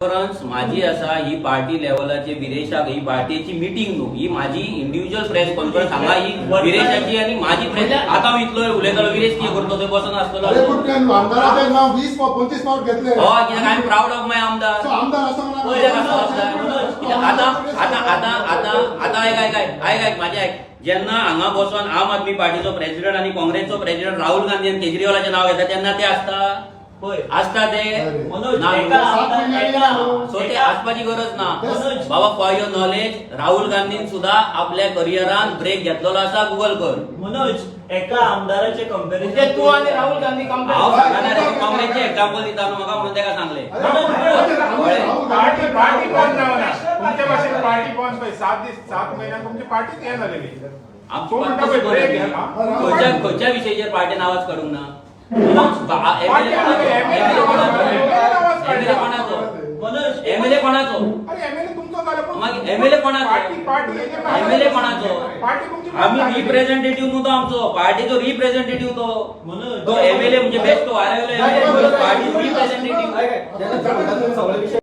Conference माझी आसा ही party लेवलाची विरेशाक ही पार्टीची मिटींग न्हू. ही माझी इंडिव्हिज्युअल प्रेस कॉन्फरन्स हांगा. ही विरेशाची आनी माझी प्रेस. आतां हांव इतलो उलयतलो, विरेश कितें करतलो? थंय बसून आसतलो. अरे, पण त्या आमदाराचें नाव 20 25 फावट घेतले. हय, कित्याक I am proud of my आमदार. So, आमदार आसतना कित्याक आसता आमदार? कित्याक आतां आतां आतां आतां आतां आयक आयक आयक आयक आयक, म्हाजें आयक. जेन्ना हांगा बसून आम आदमी पार्टीचो प्रेसिडेंट आनी काँग्रेसचो प्रेसिडेंट राहुल गांधी आनी केजरीवालाचें नांव घेता, तेन्ना ते आसता पळय आसता ते. अरे. मनोज, ना, एका सात आमदार महिन्यांनी एका सो ते आसपाची गरज ना. मनोज. बाबा, फॉर your knowledge, Rahul गांधीन सुद्धा आपल्या करिअरान ब्रेक घेतलेलो आसा. गुगल कर. मनोज, एका आमदाराचे म्हणजे कंपॅरिझन तू आणि राहुल गांधी कंपेअर. हांव सांगना रे, काँग्रेसचे एक्झाम्पल दिता न्हू म्हाका, म्हणून ताका सांगले. पार्टी पार्टी बंद जावना तुमच्या भाशेन. पार्टी बंद पळय, 7 दीस, 7 म्हयन्याक तुमची पार्टीच हें जालेली. आमची कोण म्हणटा पळय, ब्रेक घे, हा? खंयच्या खंयच्या विशयाचेर पार्टीन आवाज काडूंक ना? पार्टी एमएलए कोणाचो? एमएलए कोणाचो? मनोज. एमएलए कोणाचो? अरे, एमएलए तुमचो जालो पण मागीर MLA कोणाचो? पार्टी पार्टी हेजेर एमएलए कोणाचो? पार्टी तुमची बंद आमी जाली. रिप्रेझेंटेटिव्ह न्हू तो आमचो, पार्टीचो रिप्रेझेंटेटिव्ह तो. मनोज. तो एमएलए म्हणजे बेस्ट वाऱ्यावेलो एमएलए, पार्टी रिप्रेझेंटेटिव्ह. सगळे विषय.